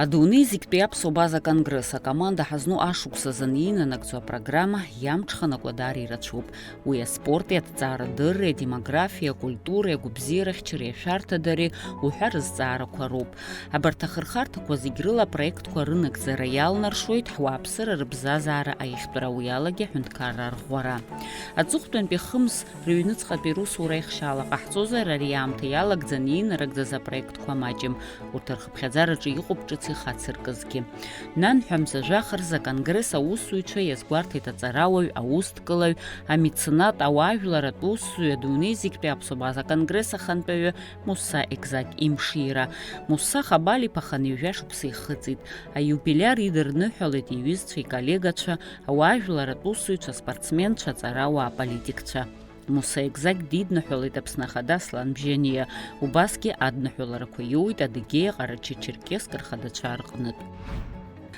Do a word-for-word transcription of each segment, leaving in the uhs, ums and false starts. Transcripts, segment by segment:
Адунеи зегьтәи аԥсуа база конгресс акоманда ҳазну ашықәс азы анинанагӡо апрограмма иамҽханакуа даара ирацәоуп. Уи аспорти, аҭҵаарадырреи, адемографиеи, акультуреи, агәабзиарахьчареи, ашәарҭадареи уҳәа рызҵаарақәа роуп. Абарҭ ахырхарҭақәа зегь рыла апроектқәа рынагӡара иалнаршоит ҳуааԥсыра рыбзазаара аиӷьтәра, уи алагьы аҳәынҭқарра арӷәӷәара. Аҵыхәтәантәи хымз рыҩныҵҟатәи русура ихшьаала ҟаҳҵозар, ари аамҭа иалагӡаны инарыгӡаз апроектқәа маҷым. Урҭ рхыԥхьаӡараҿы иҟоуп ҿыц ихацыркызгьы. Нанҳәа мза жәаха рзы аконгресс аусзуҩцәа иазгәарҭеит аҵарауаҩ, аусҭкылаҩ, амеценат, ауаажәларатә усзуҩ, адунеи зегьтәи аԥсуа база аконгресс ахантәаҩы Мусса Екзак имшира. Мусса Хабал-иԥа хынҩажәа шықәса ихыҵит. Аиубилиар идырныҳәалеит иҩызцәа, иколлегацәа, ауаажәларатә усзуҩцәа, аспортсменцәа, аҵарауаа, аполитикцәа. Муса Екзак дидныҳәалеит Аԥсны Ахада Аслан Бжьаниа, убасгьы адныҳәаларақәа иоуит Адыгеиа, Ҟарачы-Черкесск рхадацәа рҟнытә.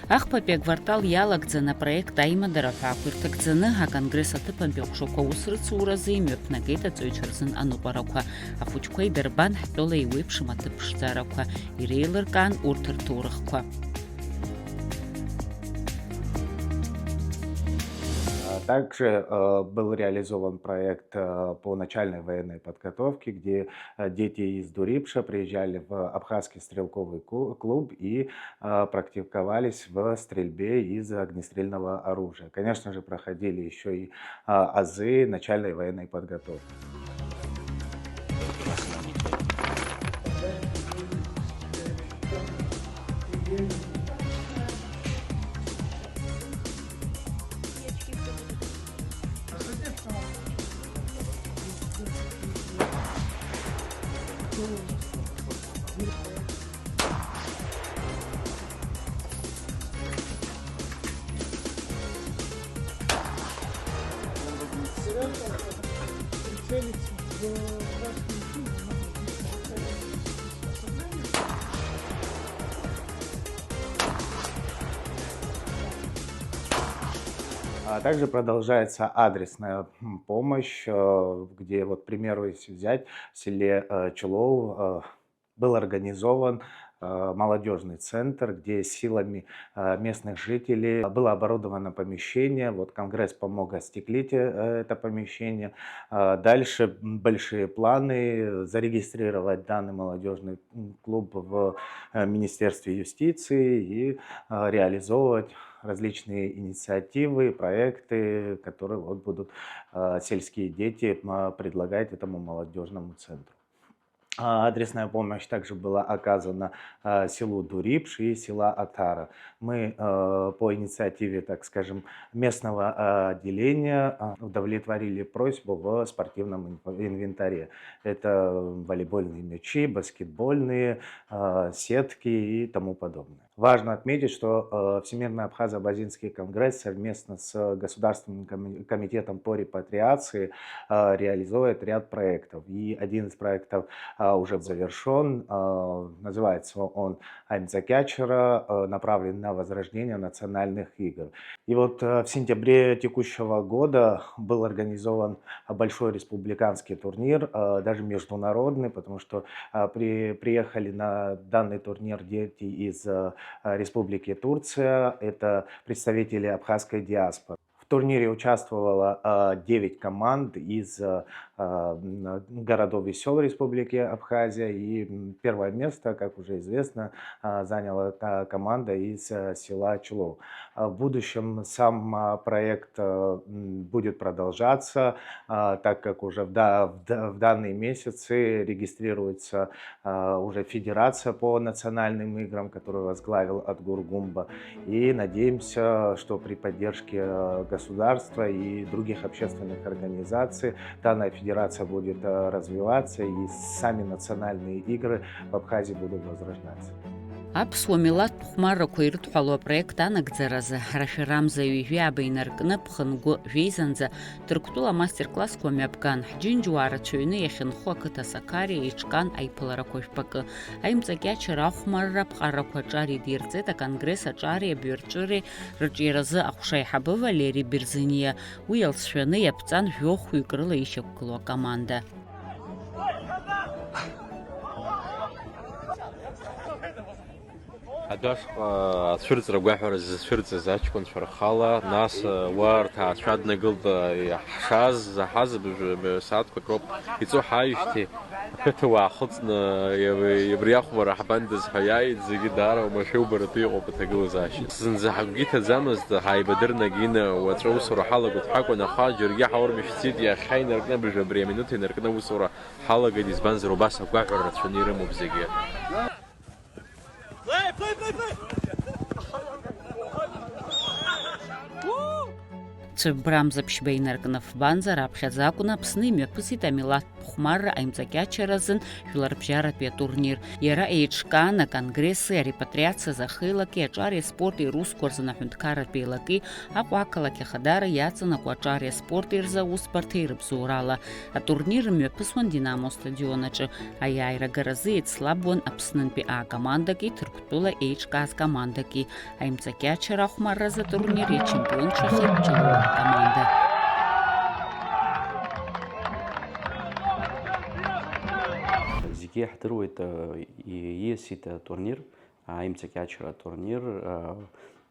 Ахԥатәи аквартал иалагӡаны апроект аимадара ҳәаақәа ирҭагӡаны, аконгресс аҭыԥантәи аҟәшақәа аус рыцуразы имҩаԥнагеит аҵаҩцәа рзын аныҟәарақәа. Ахәыҷқәа идырбан ҳтәыла еиуеиԥшым аҭыԥ ԥшӡарақәа, иреилыркаан урҭ рҭоурыхқәа. А также, э, был реализован проект, э, по начальной военной подготовке, где, э, дети из Дурипша приезжали в Абхазский стрелковый ку-, клуб и, э, практиковались в стрельбе из огнестрельного оружия. Конечно же, проходили ещё и, э, азы начальной военной подготовки. А также продолжается адресная, м, помощь, э, где, вот, к примеру, если взять, в селе, э, Чулоу, э, был организован, э, молодёжный центр, где силами, э, местных жителей было оборудовано помещение. Вот Конгресс помог остеклить, э, это помещение. А дальше, м, большие планы: зарегистрировать данный молодёжный, м, клуб в, э, Министерстве юстиции и, э, реализовывать различные инициативы, проекты, которые вот будут, э, сельские дети, м, предлагать этому молодёжному центру. А, адресная помощь также была оказана, а, селу Дурипш и села Атара. Мы, э, по инициативе, так скажем, местного, а, отделения, а, удовлетворили просьбу в спортивном инв-, инвентаре. Это волейбольные мячи, баскетбольные, а, сетки и тому подобное. Важно отметить, что, э, Всемирный абхазо-абазинский конгресс совместно с Государственным коми-, комитетом по репатриации, э, реализует ряд проектов. И один из проектов, э, уже завершён, э, называется он «Аймцакячара», э, направлен на возрождение национальных игр. И вот, э, в сентябре текущего года был организован большой республиканский турнир, э, даже международный, потому что, э, при-, приехали на данный турнир дети из, э, Республики Турция, это представители абхазской диаспоры. В турнире участвовало, э, девять команд из, э, э, м, городов и сёл Республики Абхазия, и, м, первое место, как уже известно, э, заняла та команда из, э, села Чулоу. А, в будущем сам, а, проект, э, м, будет продолжаться, а, так как уже в да-, в да-, в данные месяцы регистрируется, а, уже Федерация по национальным играм, которую возглавил Адгур Гумба. И надеемся, что при поддержке, э, государства и других общественных организаций данная федерация будет, э, развиваться, и сами национальные игры в Абхазии будут возрождаться. Аԥсуа милаҭтә хәмаррақәа ирыдҳәалоу апроект анагӡаразы, ҳара шәара амза ҩажәи ааба инаркны, ԥхынгәы жәеизанӡа, Ҭырқәтәыла амастер-классқәа мҩаԥган, ҳџьынџьуаа рацәаҩны иахьынхо ақыҭа Сақариа еиҿкаан аиԥыларақәа жәпакы. Аимҵакьачара, ахәмарра, аԥҟарақәа аҿар идирҵеит аконгресс аҿари абаҩрҵәыреи рыҿиаразы аҟәша аиҳабы Валери Берзениа. Уи иалҵшәаны иаԥҵан жәохәҩык рыла ишьақәгылоу акоманда. Адәашҟа ацәырҵра гәаҳәара ззацәырҵыз аҷкәынцәа рхала, нас уа рҭаацәа днагылт, иаҳшаз заҳаз абыржәы сааҭқәак роуп иҵо ҳааижьҭеи, ақыҭа уаахылҵны, иаб-, абри ахәмарра ҳбандаз ҳәа иааит, зегьы даара уамашәа убаратәы иҟоуп аҭагылазаашьа. Зынӡа ҳагәгьы иҭаӡамызт, ҳааибадырны Гина уаҵәы аусура ҳалагоит ҳакәын, аха џьаргьы ҳаурмышьҭит, иахьа инаркны абыржәы абри аминуҭ инаркны аусура ҳалагеит, избанзар убас агәаҳәара рацәаны ирымоуп зегьы. Цәыббрамза ԥшьба инаркны фбанза раԥхьаӡа акәны Аԥсны имҩаԥысит амилаҭтә хәмарра аимҵакьачара азын жәларбжьаратәи атурнир. Иара еиҿкаан аконгресси арепатриациа захеилаки аҿари аспорти русқәа рзын аҳәынҭқарратә еилаки Аҟәа ақалақь ахадара иаҵанакуа аҿари аспорти рзы аусбарҭеи рыбзоурала. Атурнир мҩаԥысуан Динамо стадион аҿы. Аиааира агаразы еицлабуан Аԥснынтәи А командаки Ҭырқәтәыла еиҿкааз командаки. Аимҵакьачара ахәмарразы атурнир иачемпионцәахеит Ҷлоу акоманда. Зегьы иаҳдыруеит, э, и-, ииасит атурнир, аимҵакьачара атурнир, э,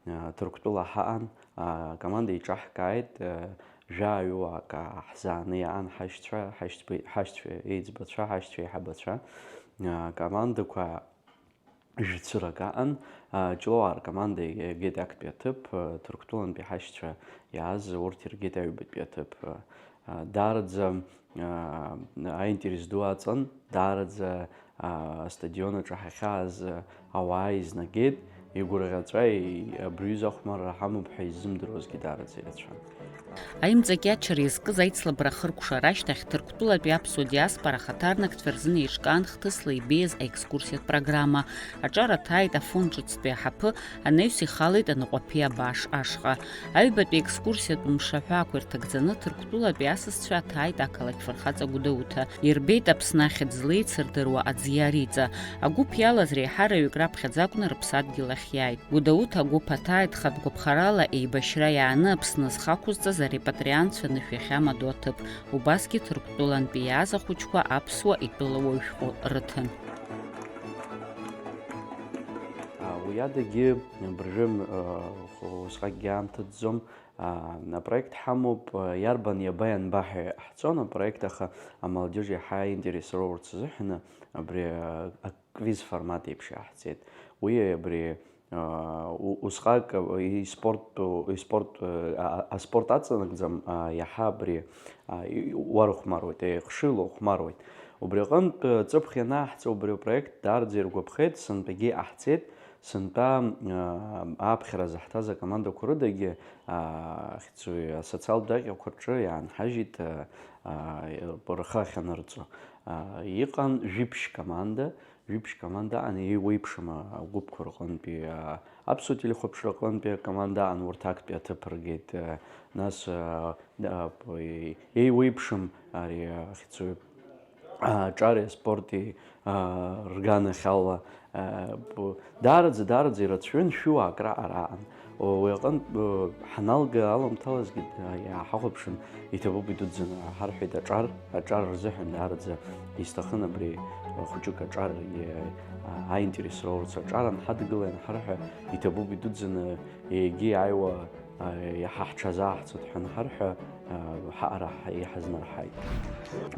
э, Ҭырқәтәыла ҳаан, акоманда еиҿаҳкааит, э, жәаҩуаак ҳзааны иаан ҳашьцәа, ҳашьцәа, ҳашьцәа еиҵбацәа, ҳашьцәа еиҳабацәа, э, акомандақәа жәцәырак аан, а, Ҷлоу аркоманда иагеит актәи аҭыԥ, а, Ҭырқәтәылантәи ҳашьцәа иааз урҭ иргеит аҩбатәи аҭыԥ. А, даараӡа, а, аинтерес ду аҵан, даараӡа, а, астадион аҿы ҳахьааз, а, ауаа еизнагеит, игәырӷьаҵәа, и-, абри аҩыза ахәмарра ҳамоуп ҳәа иззымдыруазгьы даараӡа ирацәан. Аимҵакьачара иазкыз аицлабра ахыркәшара ашьҭахь Ҭырқәтәылатәи аԥсуа диаспора ахаҭарнакцәа рзын еиҿкаан хҭысла ибеиаз аекскурсиатә программа. Аҿар аҭааит Афон ҿыцтәи аҳаԥы, анаҩс ихалеит аныҟәаԥиа абааш ашҟа. Аҩбатәи аекскурсиатә мшаҳәа ақәирҭагӡаны Ҭырқәтәылатәи асасцәа аҭааит ақалақь фырхаҵа Гәдоуҭа. Ирбеит Аԥсны ахьӡ злеицырдыруа аӡиар иҵа. Агәыԥ иалаз реиҳараҩык раԥхьаӡа акәны рыԥсадгьыл ахь иааит. Гәдоуҭа агәыԥ аҭааит хатә гәаԥхарала еибашьра иааны Аԥсны зхы ақәызҵаз арепатриантцәа анышә иахьамадоу аҭыԥ, убасгьы Ҭырқәтәылантәи иааз ахәыҷқәа аԥсуа итәылауаҩ шәҟәы рыҭан. А, уи адагьы, абыржәы, а, усҟакгьы аамҭа ӡӡом. А, апроект ҳамоуп, а, иарбан иаба ианба ҳәа ҳҵон апроект, аха амолодежь иаҳа аинтерес роурц азыҳәан абри, а, аквиз формат еиԥш иаҳҵеит. Уи абри, а, у-, усҟак, а, испорттә, испорт, а, а, аспорт аҵанакӡам, а, иаҳа абри, а, и-, уарыхәмаруеит, еихшыҩла ухәмаруеит. Убри аҟынтә, а, ҵыԥх ианаҳҵо убри апроект даараӡа иргәаԥхеит, сынтәагьы иҟаҳҵеит, сынтәа, а, аԥхьара заҳҭаз акомандақәа рыдагьы, а, ахьӡ-, асоциалтә даҟьақәа рҿы иаанҳажьит, а, а, рхы ахьанырҵо. А, иҟан жәиԥшь команда, Жәиԥшь команда аан, еиуеиԥшым агәыԥқәа рҟынтәи, а, аԥсуа телехәаԥшра аҟынтәи акоманда аан, урҭ актәи аҭыԥ ргеит, а, нас, а, а, п-, еиуеиԥшым ари ахьӡ-, а, аҿари аспорти, а, рганахьала, а, п-, даараӡа, даараӡа ирацәаҩын, шәуаак раҟара аан. Уи аҟынтә, ы, ҳаналга аламҭалазгьы, ы, иааҳахәаԥшын, иҭабуп идуӡӡаны, ҳарҳәеит аҿар, аҿар рзыҳәан даараӡа исҭахын абри, ы, хәыҷык аҿар, ы, а-, аинтерес роурц аҿар анҳадгыла ианҳарҳәа, иҭабуп идуӡӡаны, егьи иааиуа, ы, иаҳа ҳҽазааҳҵоит ҳәа анҳарҳәа, ы, ҳаҟара ҳа-, иҳазнарҳаит.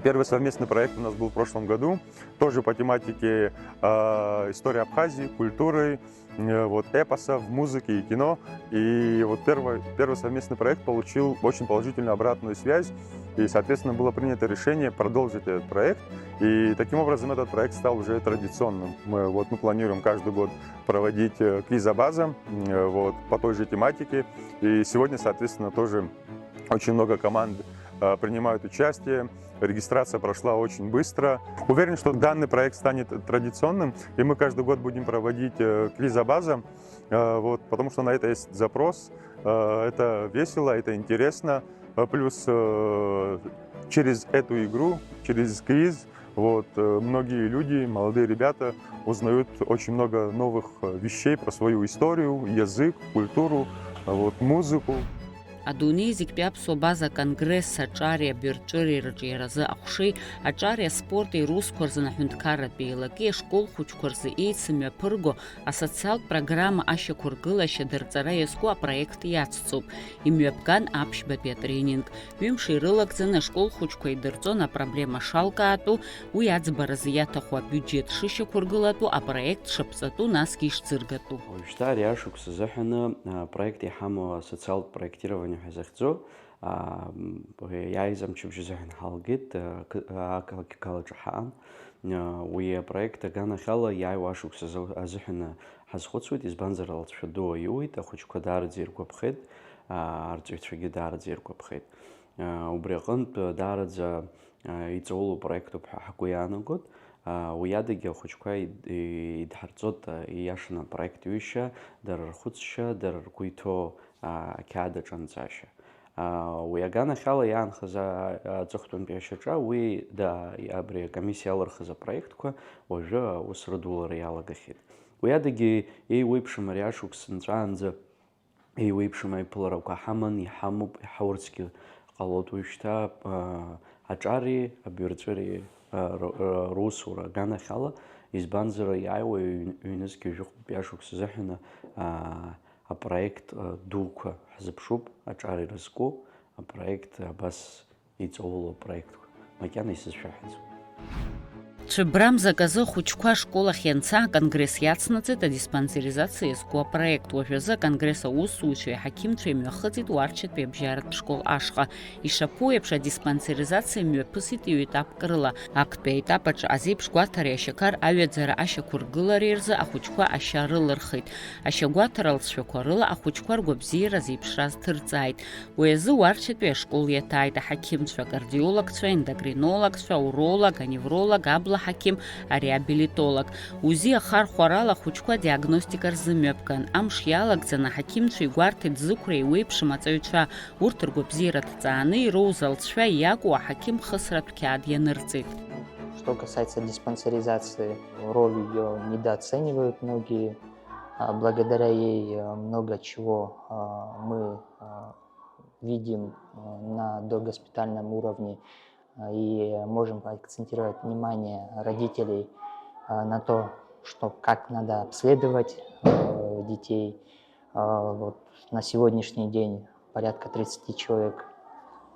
Первый совместный проект у нас был в прошлом году, тоже по тематике, э, истории Абхазии, культуры, э, вот, эпоса в музыке и кино. И вот первый, первый совместный проект получил очень положительную обратную связь. И, соответственно, было принято решение продолжить этот проект. И таким образом этот проект стал уже традиционным. Мы, вот, мы планируем каждый год проводить, э, квизобаза, э, вот, по той же тематике. И сегодня, соответственно, тоже очень много команд, э, принимают участие. Регистрация прошла очень быстро. Уверен, что данный проект станет традиционным, и мы каждый год будем проводить, э, квизобаза, э, вот, потому что на это есть запрос. Э, это весело, это интересно. Э, плюс, э, через эту игру, через квиз, вот, э, многие люди, молодые ребята узнают очень много новых, э, вещей про свою историю, язык, культуру, э, вот, музыку. Адунеи зегьтәи аԥсуа база конгресс аҿари абирҵәыреи рыҿиаразы ахәшеи, аҿари аспорти русқәа рзын аҳәынҭқарратә еилаки ашкол хәыҷқәа рзы еицымҩаԥырго асоциалтә программа ашьақәыргылашьа дырҵара иазку апроект иацҵоуп. Имҩаԥган аԥшьбатәи атренинг. Ҩымш ирылагӡаны ашкол хәыҷқәа идырҵон апроблема шалкаатәу, уи аӡбаразы иаҭаху абиуџьеҭ шышьақәыргылатәу, апроект шаԥҵатәу, насгьы ишӡыргатәу. Уажәшьҭа ари ашықәс азыҳәаны апроект иҳамоу асоциалтә проектирование ҳәа захьӡу, аа, м, иааиз амчыбжь азыҳәан ҳалгеит, ақы-, ақалақь Галаҿы ҳаан. Уи апроект аганахьала иааиуа ашықәс азы-, азыҳәаны ҳазхәыцуеит, избанзар, алҵшәа ду аиуеит, ахәыҷқәа даараӡа иргәаԥхеит, аа, арҵаҩцәагьы даараӡа иргәаԥхеит. Аа, убри аҟынтә даараӡа, аа, иҵаулоу проектуп ҳәа ҳгәы иаанагоит. Аа, уи адагьы ахәыҷқәа ид-, идҳарҵоит, аа, ииашаны апроект ҩышьа, дара рхәыцшьа, дара ргәы иҭоу, аа, ақьаад аҿанҵашьа. Аа, уи аганахьала иаанхаз, аа, аҵыхәтәантәи ашьаҿа уи да-, абри акомиссиа иалырхыз апроектқәа уажәы аус рыдулара иалагахьеит. Уи адагьы еиуеиԥшым ари ашықәс нҵәаанӡа еиуеиԥшым аиԥыларақәа ҳаман, иҳамоуп, иҳаурцгьы ҟалоит уажәшьҭа, аа, аҿари абирҵәыреи, аа, р-, р-, русура аганахьала, избанзар, иааиуа ҩ-, ҩнызқьи жәохәтәи ашықәс азыҳәаны, аа, апроект, аа, дуқәа ҳзыԥшуп, аҿар ирызку апроект, абас иҵаулоу апроектқәа, макьана исызшәаҳәаӡом. Цәыббрамзак азы ахәыҷқәа ашкол ахь ианца, аконгресс иацнаҵеит адиспансеризациа иазку апроект. Уажәазы аконгресс аусзуҩцәеи аҳақьымцәеи мҩахыҵит Уарчатәи абжьаратә школ ашҟа. Ишаԥу еиԥш, адиспансеризациа мҩаԥысит ҩ-етапк рыла. Актәи аетап аҿы азеиԥш гәаҭареи ашьақар аҩаӡара ашьақәыргылареи рзы ахәыҷқәа ашьа рылырхит. Ашьагәаҭара алҵшәақәа рыла ахәыҷқәа ргәабзиара азеиԥшра азҭырҵааит. Уи азы Уарчатәи ашкол иаҭааит аҳақьымцәа, акардиологцәа, ендокринологцәа, ауролог, аневролог, абла ҳақьым, ареабилитолог. УЗИ ахархәарала ахәыҷқәа диагностика рзымҩаԥган. Амш иалагӡаны аҳақьымцәа игәарҭеит зықәра еиуеиԥшым аҵаҩцәа, урҭ ргәабзиара ҭҵааны ироуз алҵшәа иакәу аҳақьым хысратә қьаад ианырҵеит. Что касается диспансеризации, роль её недооценивают многие. А, благодаря ей, э, много чего, а, мы, а, видим, а, на догоспитальном уровне, а, и можем акцентировать внимание родителей, а, на то, что как надо обследовать, э, детей. А, вот на сегодняшний день порядка тридцати человек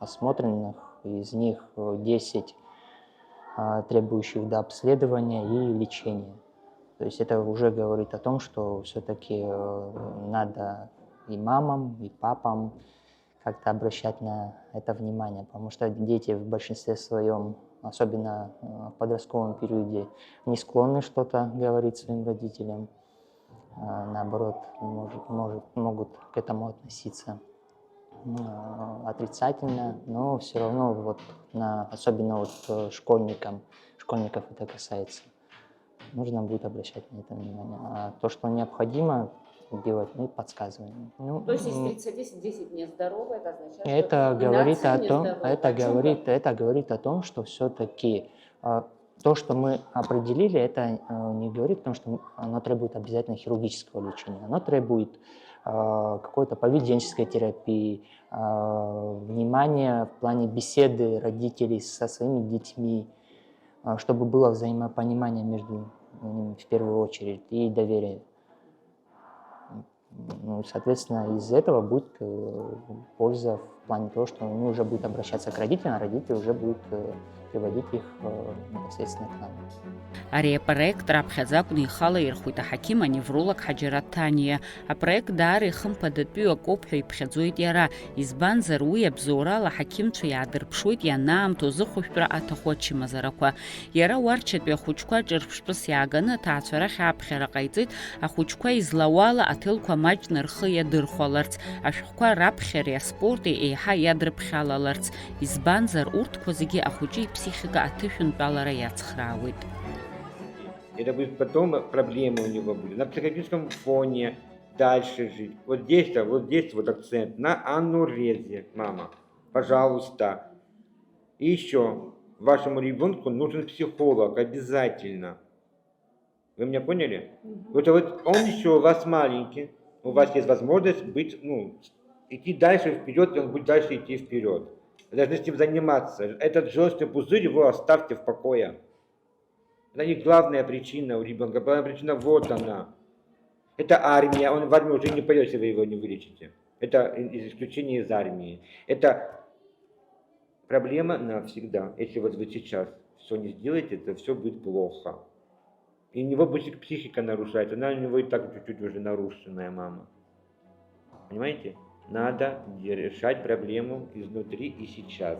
осмотренных, из них, э, десять, а, требующих дообследования и лечения. То есть это уже говорит о том, что всё-таки, э, надо и мамам, и папам как-то обращать на это внимание, потому что дети в большинстве своём, особенно, э, в подростковом периоде, не склонны что-то говорить своим родителям. А, наоборот, может, может, могут к этому относиться, м, а, отрицательно, но всё равно вот на, особенно вот, э, школьникам, школьников это касается, нужно будет обращать на это внимание. А то, что необходимо делать, мы подсказываем. Ну, То есть, если м, тридцать десять, десять нездоровый, это означает, что это говорит двенадцать о том, нездоровых. это О чём говорит, говорит? Это говорит о том, что всё-таки, а, то, что мы определили, это, э, не говорит о том, что оно требует обязательно хирургического лечения. Оно требует, э, какой-то поведенческой терапии, э, внимания в плане беседы родителей со своими детьми, э, чтобы было взаимопонимание между ними в первую очередь и доверие. Ну, соответственно, из этого будет, э, польза в плане того, что они уже будут обращаться к родителям, а родители уже будут, э, приводить их, э, непосредственно к нам. Ари апроект раԥхьаӡа акәны ихала ирхәит аҳақьым-аневролог Ҳаџьараҭ Ҭаниа. Апроект даара ихымԥадатәиу акоуп ҳәа иԥхьаӡоит иара, избанзар, уи абзоурала аҳақьымцәа иаадырԥшуеит ианаамҭоу зыхәшәтәра аҭаху ачымазарақәа. Иара Уарчатәи ахәыҷқәа ҿырԥштәыс иааганы аҭаацәа рахь ааԥхьара ҟаиҵеит, ахәыҷқәа излауала аҭелқәа маҷны рхы иадырхәаларц, ашәҟәқәа раԥхьареи аспорти еиҳа иадрыԥхьалаларц, избанзар, урҭқәа зегьы ахәыҷы иԥсихика аҭышәынтәалара иацхраауеит. Это будет потом проблема у него будет. На психологическом фоне дальше жить. Вот здесь-то, вот здесь вот акцент на анурезе, мама. Пожалуйста. И ещё, вашему ребёнку нужен психолог обязательно. Вы меня поняли? Мгм. Вот, вот он ещё у вас маленький, у вас есть возможность быть, ну, Идти дальше вперед, и он будет дальше идти вперед. Вы должны с ним заниматься. Этот желчный пузырь, его оставьте в покое. Это не главная причина у ребенка. Главная причина вот она. Это армия, он в армию уже не пойдет, если вы его не вылечите. Это из- исключение из армии. Это проблема навсегда. Если вот вы сейчас все не сделаете, то все будет плохо. И у него будет психика нарушается. Она у него и так чуть-чуть уже нарушенная, мама. Понимаете? Надо де- решать проблему изнутри и сейчас.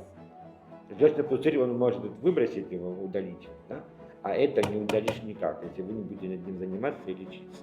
Желчный пузырь, он может выбросить его, удалить, да? А это не удалишь никак, если вы не будете над ним заниматься и лечиться.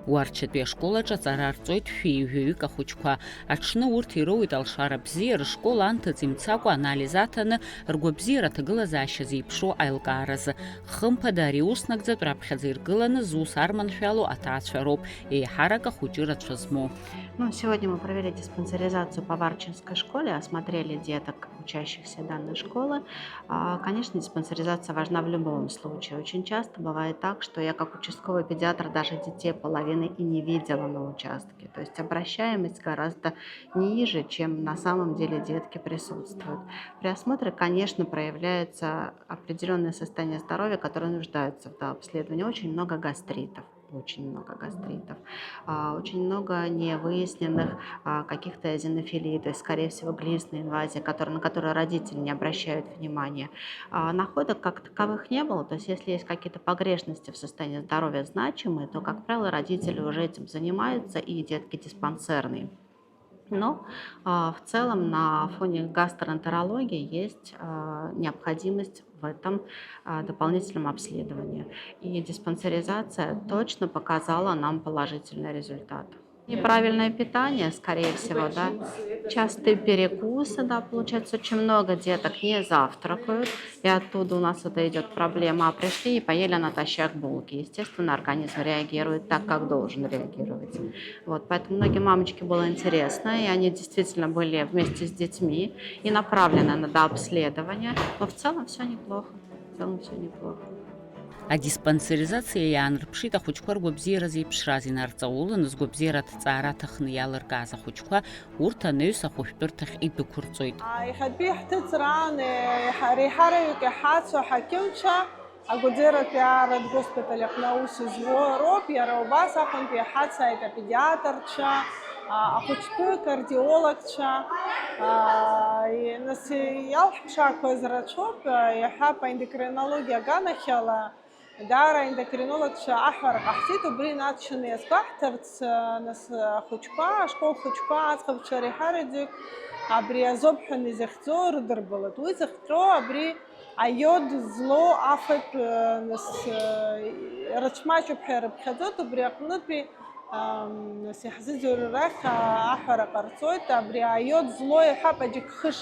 Уарчатәи ашкол аҿы аҵара арҵоит шәи ҩажәаҩык ахәыҷқәа. Аҽны урҭ ироуеит алшара бзиа, рышкол анҭыҵ имцакәа анализ аҭаны, ргәабзиара аҭагылазаашьа зеиԥшроу аилкааразы. Хымԥада, ари ус нагӡатә раԥхьаӡа иргыланы зус арманшәало аҭаацәа роуп, еиҳарак ахәыҷы рацәа змоу. Ну, сегодня мы провели диспансеризацию по Варчинской школе, осмотрели деток, учащихся данной школы. А, Конечно, диспансеризация важна в любом случае. Очень часто бывает так, что я как участковый педиатр даже детей половины и не видела на участке. То есть обращаемость гораздо ниже, чем на самом деле детки присутствуют. При осмотре, конечно, проявляется определенное состояние здоровья, которое нуждается в дообследовании. Очень много гастритов. Очень много гастритов, а, очень много невыясненных а, каких-то эозинофилий, то есть, скорее всего, глистные инвазии, которые, на которые родители не обращают внимания. А, Находок как таковых не было, то есть если есть какие-то погрешности в состоянии здоровья значимые, то, как правило, родители уже этим занимаются и детки диспансерные. Но а, в целом на фоне гастроэнтерологии есть а, необходимость в этом а, дополнительном обследовании. И диспансеризация точно показала нам положительный результат. Неправильное питание, скорее всего, да. Частые перекусы, да, получается, очень много деток не завтракают, и оттуда у нас это идет проблема. А пришли и поели натощак булки. Естественно, организм реагирует так, как должен реагировать. Вот, поэтому многим мамочке было интересно, и они действительно были вместе с детьми и направлены на дообследование. Но в целом все неплохо. В целом все неплохо. Адиспансеризациа иаанарԥшит ахәыҷқәа ргәабзиара зеиԥшраз, инарҵауланы згәабзиара аҭҵаара аҭахны иалыркааз ахәыҷқәа, урҭ анаҩс ахәышәтәырҭахь идәықәырҵоит. Иахьатәи ҳҭыҵраан еиҳа-, реиҳараҩык иҳацу аҳақьымцәа агәаӡеиратәи ааратә госпиталь аҟны аус зуа роуп, иара убас аҟынтә иҳацааит апедиатрцәа, а, ахәыҷтәы кардиологцәа, а, и-, нас иалҳԥшаақәаз рацәоуп, а, иаҳҳәап, аендокринологиа аганахьала, даара аендокринологцәа аҳәара ҟаҳҵеит, убри инаҵшьны иазгәаҳҭарц, а, нас, ахәыҷқәа, ашкол хәыҷқәа, аӡӷабцәа реиҳараӡак абри азоуп ҳәа изыхьӡо рыдырбалоит. Уи зыхҟьо абри аиод злоу афатә, а, нас, а, рыҽмаҷуп ҳәа ирыԥхьаӡоит, убри аҟнытәи Ам, нас иаҳзыӡырҩыр рахь, а, аҳәара ҟарҵоит, абри аиод злоу иҳәап аџьыкхыш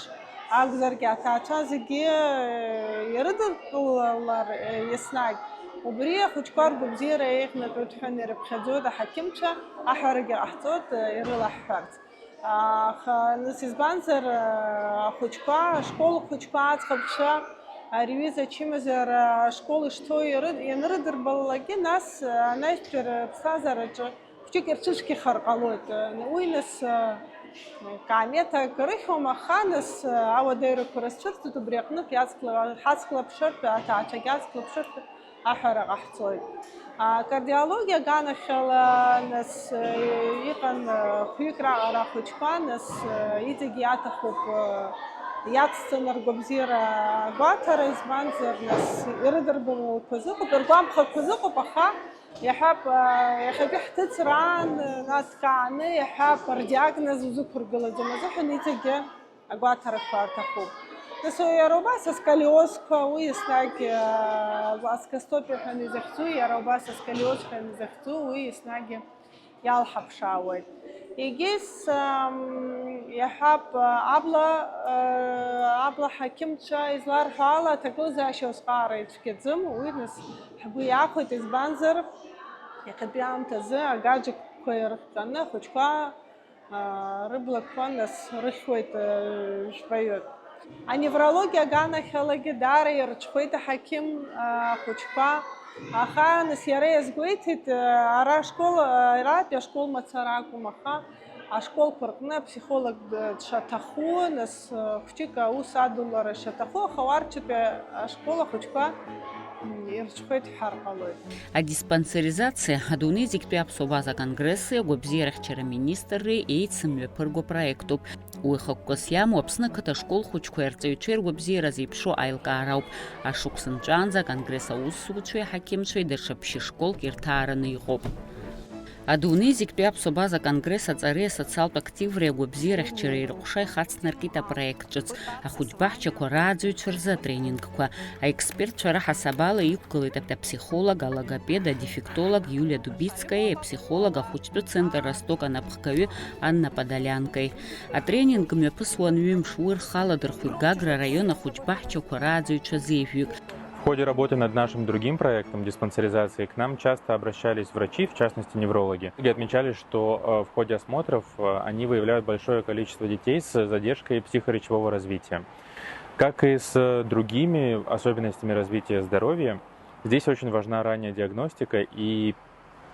акәзаргьы, аҭаацәа зегьы, э, ирыдыркылалар, э, еснагь. Убри ахәыҷқәа ргәабзиара еиӷьнатәуеит ҳәа ирыԥхьаӡоит аҳақьымцәа, аҳәарагьы ҟаҳҵоит, э, ирылаҳҳәарц. Аха, нас, избанзар, э, ахәыҷқәа, ашкол хәыҷқәа, аӡӷабцәа, ари аҩыза ачымазара ашкол ишцо иры-, ианрыдырбалалакгьы, нас, э, анаҩстәи рыԥсҭазаараҿы Хәҷык ирцәыцәгьахар ҟалоит. Уи нас, э, каамеҭак рыхьуам, аха нас, э, ауадаҩрақәа рызцәырҵуеит, убри аҟнытә иацклы-, ҳацклаԥшыртә, аҭаацәагьы ацклаԥшыртә аҳәара ҟаҳҵоит. Акардиологиа аганахьала нас, э, иҟан, э, хәҩык раҟара ахәыҷқәа, нас, э, иҵегь иаҭахуп, э, иацҵаны ргәабзиара агәаҭара, избанзар, нас ирыдырбалақәаз ыҟоуп, ргәамԥхақәаз ыҟоуп, аха Иаҳҳәап, иахьатәи ҳҭыҵраан, нас ҭкааны, иаҳҳәап, рдиагноз узықәыргылаӡом азыҳәан иҵегьы агәаҭарақәа рҭахуп. Нас иара убас асколиозқәа, уи еснагь, а, аскостопиа ҳәа изыхьӡу, иара убас асколиоз ҳәа изыхьӡу, уи еснагь иалҳаԥшаауеит. Егьыс, ам, иаҳҳәап, абла, а, абла ҳақьымцәа изларҳәо ала, аҭагылазаашьа усҟаара ицәгьаӡам, уи нас ҳгәы иахәеит, избанзар, иахьатәи аамҭазы агаџьқәа ирыхҟьаны ахәыҷқәа, аа, рыблақәа нас рыхьуеит, аа, жәпаҩык. Аневрологиа аганахьалагьы даара ирҽхәеит аҳақьым, аа, ахәыҷқәа. Аха нас иара иазгәеиҭеит, аа, ара ашкол, аа, аратәи ашкол мацара акәым, аха Ашколқәа рҟны аԥсихолог дшаҭаху, нас, хәҷык аус адулара шаҭаху, аха уа рҽытәи ашкол ахәыҷқәа ирҽхәеит ҳәар ҟалоит. Адиспансеризациа адунеи зегьтәи аԥсуа база конгресси агәабзиарахьчара министрреи еицымҩаԥырго проектуп. Уи хықәкыс иамоу Аԥсны ақыҭа ашкол хәыҷқәеи арҵаҩцәеи ргәабзиара зеиԥшу аилкаара ауп. Ашықәс нҵәаанӡа аконгресс аусзуҩцәеи аҳақьымцәеи даҽа ԥшьышколк ирҭаараны иҟоуп. Адунеи зегьтәи аԥсуа база конгресс аҵареи асоциалтә активреи агәабзиарахьчареи рҟәша ихацнаркит апроект ҿыц, ахәыҷбаҳчақәа рааӡаҩцәа рзы атренингқәа. Аекспертцәа раҳасабала иқәгылеит апсихолог, алогопед, адефектолог Иулиа Дубицкаиеи аԥсихолог ахәыҷтәы центр Росток анапхгаҩы Анна Подолианкаи. Атренинг мҩаԥысуан ҩымш, уи рхала дырхәит Гагра араион ахәыҷбаҳчақәа рааӡаҩцәа зеижәҩык. В ходе работы над нашим другим проектом диспансеризации к нам часто обращались врачи, в частности неврологи. Многие отмечали, что э, в ходе осмотров э, они выявляют большое количество детей с задержкой психоречевого развития. Как и с другими особенностями развития здоровья, здесь очень важна ранняя диагностика и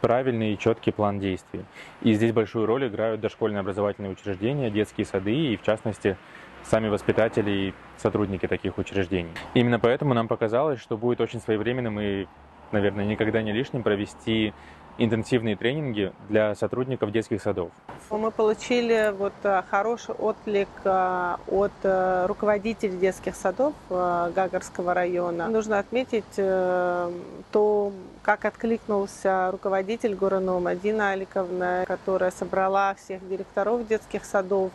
правильный и четкий план действий. И здесь большую роль играют дошкольные образовательные учреждения, детские сады и, в частности, сами воспитатели и сотрудники таких учреждений. Именно поэтому нам показалось, что будет очень своевременным и, наверное, никогда не лишним провести интенсивные тренинги для сотрудников детских садов. Мы получили вот э, хороший отклик э, от э, руководителей детских садов э, Гагарского района. Нужно отметить э, то, как откликнулся руководитель Гуранова Мадина Аликовна, которая собрала всех директоров детских садов.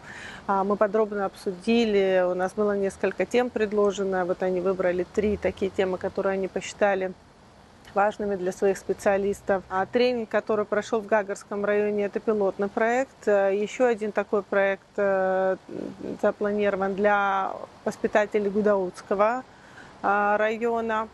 А, Мы подробно обсудили, у нас было несколько тем предложено, вот они выбрали три такие темы, которые они посчитали важными для своих специалистов. А тренинг, который прошел в Гагарском районе, это пилотный проект. Э, Еще один такой проект э, запланирован для воспитателей Гудаутского а, района.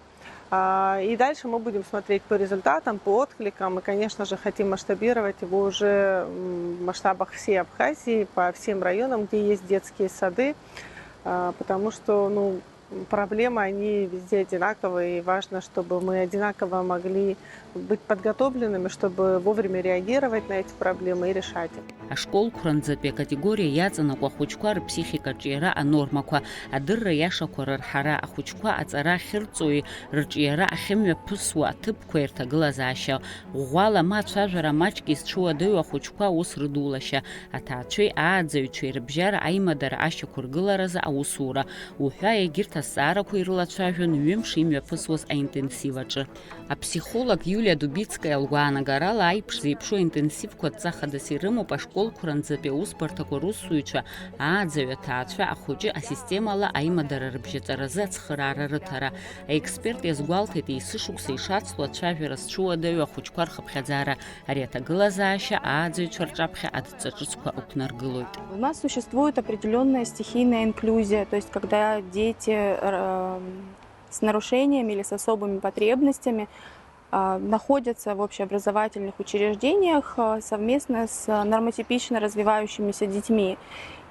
А, И дальше мы будем смотреть по результатам, по откликам. И, конечно же, хотим масштабировать его уже м, в масштабах всей Абхазии, по всем районам, где есть детские сады, а, потому что ну, проблемы, они везде одинаковые, и важно, чтобы мы одинаково могли быть подготовленными, чтобы вовремя реагировать на эти проблемы и решать их. Ашколқәранӡатәи акатегориа иаҵанакуа ахәыҷқәа рыԥсихикаҿиара анормақәа, адырра иашақәа рырҳара, ахәыҷқәа аҵара ахьырҵои рҿиара ахьымҩаԥысуа аҭыԥқәеи рҭагылазаашьа, ӷәӷәала ма ацәажәара маҷк изҽуадаҩу ахәыҷқәа аус рыдулашьа, аҭаацәеи ааӡаҩцәеи рыбжьара аимадара ашьақәыргыларазы аусура, уҳәа егьырҭ азҵаарақәа ирылацәажәон ҩымш имҩаԥысуаз аинтенсив аҿы. Аԥсихолог Иулиа Дубицкаиа лгәаанагарала, аиԥш зеиԥшу аинтенсивқәа адҵа хадас ирымоуп ашколқәранӡатәи аусбарҭақәа русзуҩцәа, ааӡаҩ, аҭаацәа, ахәыҷы асистемала аимадара рыбжьаҵаразы ацхыраара рыҭара. Аексперт иазгәалҭеит, есышықәса ишацло ацәажәара зҽуадаҩу ахәыҷқәа рхыԥхьаӡара, ари аҭагылазаашьа ааӡаҩцәа рҿаԥхьа адҵа ҿыцқәа ықәнаргылоит. У нас существует определённая стихийная инклюзия, то есть когда дети э, с нарушениями или с особыми потребностями а, находятся в общеобразовательных учреждениях а, совместно с нормотипично развивающимися детьми.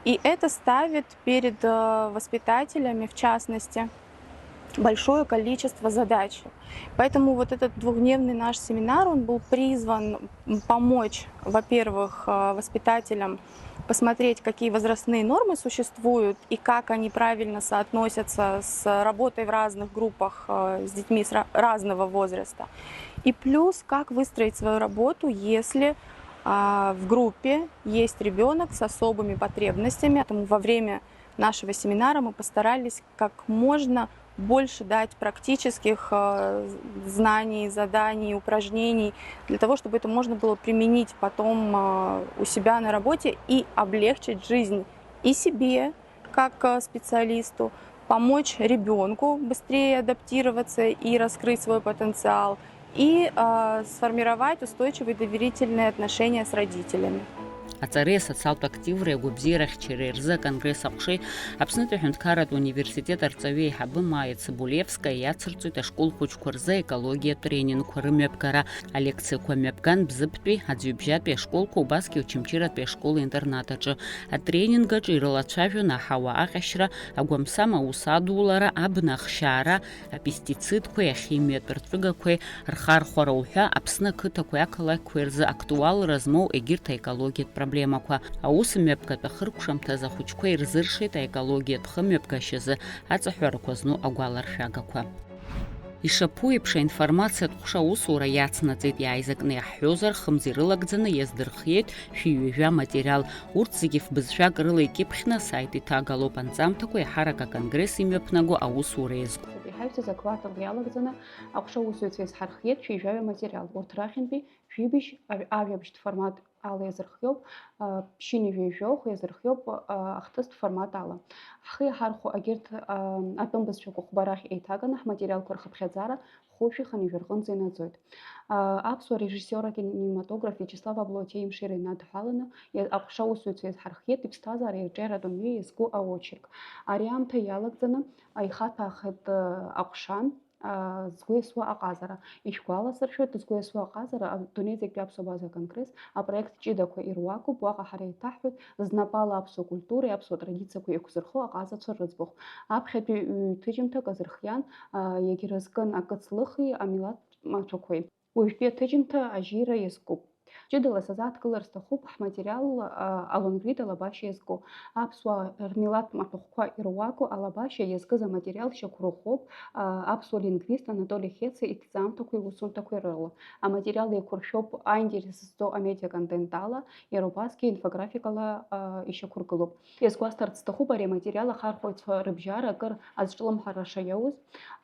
И это ставит перед а, воспитателями, в частности, большое количество задач. Поэтому вот этот двухдневный наш семинар, он был призван м, помочь, во-первых, а, воспитателям посмотреть, какие возрастные нормы существуют и как они правильно соотносятся с работой в разных группах э, с детьми с ра- разного возраста. И плюс, как выстроить свою работу, если а, в группе есть ребенок с особыми потребностями. Поэтому во время нашего семинара мы постарались как можно больше дать практических э, знаний, заданий, упражнений, для того, чтобы это можно было применить потом э, у себя на работе и облегчить жизнь и себе, как э, специалисту, помочь ребенку быстрее адаптироваться и раскрыть свой потенциал, и э, сформировать устойчивые доверительные отношения с родителями. Аҵареи асоциалтә активреи агәабзиарахьчареи рзы аконгресс аҟәшеи Аԥснытәи аҳәынҭқарратә университет арҵаҩы еиҳабы Маиа Цыбулевскаиа иацырҵоит ашкол хәыҷқәа рзы аекологиатә тренингқәа рымҩаԥгара. Алекциақәа мҩаԥган Бзыԥтәи, Аӡҩыбжьатәи ашколқәа, убасгьы Очамчыратәи ашкол-интернат аҿы. Атренинг аҿы ирылацәажәон аҳауа аҟьашьра, агәамсам аус адулара, абна ахшьаара, апестицидқәеи ахимиатә рҵәыгақәеи рхархәара уҳәа Аԥсны ақыҭақәеи ақалақьқәеи рзы актуалра змоу егьырҭ аекологиатә апроблемақәа. Аус мҩаԥгатә ахыркәшамҭаз ахәыҷқәа ирзыршеит аекологиатә хымҩаԥгашьазы аҵаҳәарақәа зну агәаларшәагақәа. Ишаԥу еиԥш, аинформациатә ҟәша аусура иацнаҵеит, иааизакны иаҳҳәозар, хымз ирылагӡаны иаздырхиеит шәи ҩажәа материал. Урҭ зегьы фбызшәак рыла икьыԥхьны асайт иҭагалоуп, анҵамҭақәа еиҳарак аконгресс имҩаԥнаго аусура иазку. Иҳаҩсыз аквартал иалагӡаны аҟәша аусзуҩцәа иазҳархиеит шәи жәаҩа материал. Урҭ рахьынтәи жәибжь ажә-, ажәабжьтә формат ала иазырхиоуп, а, ԥшьынҩажәи жәохә иазырхиоуп, а, ахҭыстә формат ала. Ҳхы иаҳархәо агьырҭ, а, атәым бызшәақәа хәба рахь еиҭаганы ҳматериалқәа рхыԥхьаӡара хәышәи хынҩажәи рҟынӡа инаӡоит. А, аԥсуа режиссиор акинематограф Виачеслав Аблоҭиа имшира инадҳәаланы, иа-, аҟәша аусзуҩцәа иазҳархиеит иԥсҭазаареи арҿиаратә мҩеи иазку аочерк. Ари аамҭа иалагӡаны, а, ихаҭәаахеит, а, аҟәша, а, згәы иасуа аҟазара. Ишәгәаласыршәоит, згәы иасуа аҟазара, а, Дунеи зегьтәи аԥсуа абаза конгресс апроект ҷыдақәа ируакуп, уаҟа ҳара еиҭаҳҳәоит, знапала аԥсуа культуреи аԥсуа традициақәеи еиқәзырхо аҟазацәа рыӡбахә. Аԥхьатәи ҩ-, ҩ-, ҭыжьымҭак азырхиан, а, иагьразкын акыц лыхи амилаҭ маҭәақәеи. Уажәтәи аҭыжьымҭа ажьира иазкуп. Ҷыдала сазааҭгылар сҭахуп ҳматериал, а, алонгрид алабашьа иазку. Аԥсуаа рмилаҭ маҭәахәқәа ируаку алабашьа иазкыз аматериал шьақәырӷәӷәоуп, а, аԥсуа лингвист Анатоли Хеца иҭҵаамҭақәеи иусумҭақәеи рыла. Аматериал еиқәыршәоуп аинтерес зҵоу амедиаконтент ала, иара убасгьы инфографикала, а, ишьақәыргылоуп. Иазгәасҭарц сҭахуп ари аматериал ахархәаҩцәа рыбжьара акыр азҿлымҳара шаиоуз.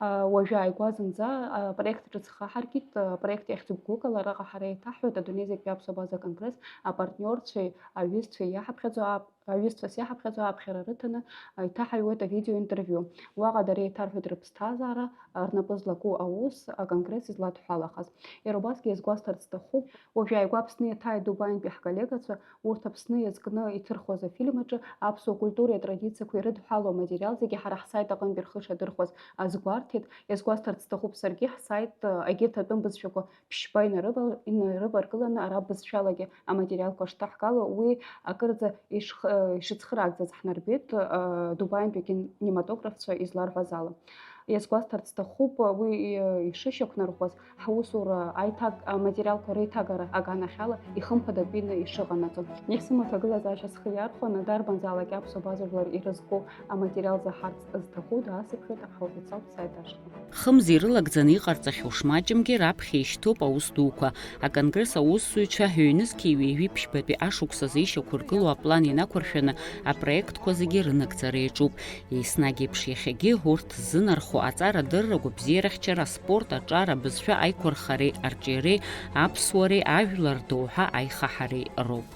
А, уажәы ааигәа зынӡа, а, апроект ҿыц хаҳаркит, а, апроект иахьӡуп Гәыкала, араҟа ҳара еиҭаҳҳәоит адунеи зегьтәи аԥсуа абаза конгресс апартниорцәеи аҩызцәеи иаҳаԥхьаӡо ап-, аҩызцәас иаҳаԥхьаӡо аԥхьара рыҭаны, а, иҭаҳаҩуеит авидеоинтервиу. Уаҟа дара еиҭарҳәоит рыԥсҭазаара, а, рнапы злаку аус, аконгресс изладҳәалахаз. Иара убасгьы иазгәасҭарц сҭахуп, уажәы ааигәа Аԥсны иаҭааит Дубаинтәи ҳколлегацәа, урҭ Аԥсны иазкны иҭырхуаз афильм аҿы аԥсуа культуреи атрадициақәеи ирыдҳәалоу аматериал зегьы ҳара ҳсайт аҟынтәи рхы шадырхәаз азгәарҭеит. Иазгәасҭарц сҭахуп саргьы, ҳсайт, э, егьырҭ атәым бызшәақәа ԥшьба инарывал-, инарываргыланы ара бызшәалагьы аматериалқәа шҭаҳгало, уи акырӡа ишх-, э, ишыцхыраагӡаз ҳнарбеит, э, Дубаинтәи акинематографцәа изларҳәаз ала. Иазгәасҭарц сҭахуп, уи, э, ишышьақәнарӷәӷәаз, ҳусура аиҭаг-, аматериалқәа реиҭагара аганахьала ихымԥадатәины ишыҟанаҵо. Исымоу аҭагылазаашьа схы иархәаны, дарбанзаалак аԥсуа база жәлар ирызку аматериал заҳарц зҭаху даасыԥхьоит аҳауфицалтә сайт ашҟа. Хымз ирылагӡаны иҟарҵахьоу шмаҷымгьы раԥхьа ишьҭоуп аус дуқәа. Аконгресс аусзуҩцәа ҩнызқьи ҩажәи ԥшьбатәи ашықәсазы ишьақәыргылоу аплан инақәыршәаны апроектқәа зегьы рынагӡара иаҿуп. Еснагь еиԥш иахьагьы урҭ ззынархо аҵарадырра, агәабзиарахьчара, аспорт, аҿар, абызшәа аиқәырхареи арҿиареи, аԥсуареи, ажәлар доуҳа аихаҳареи роуп.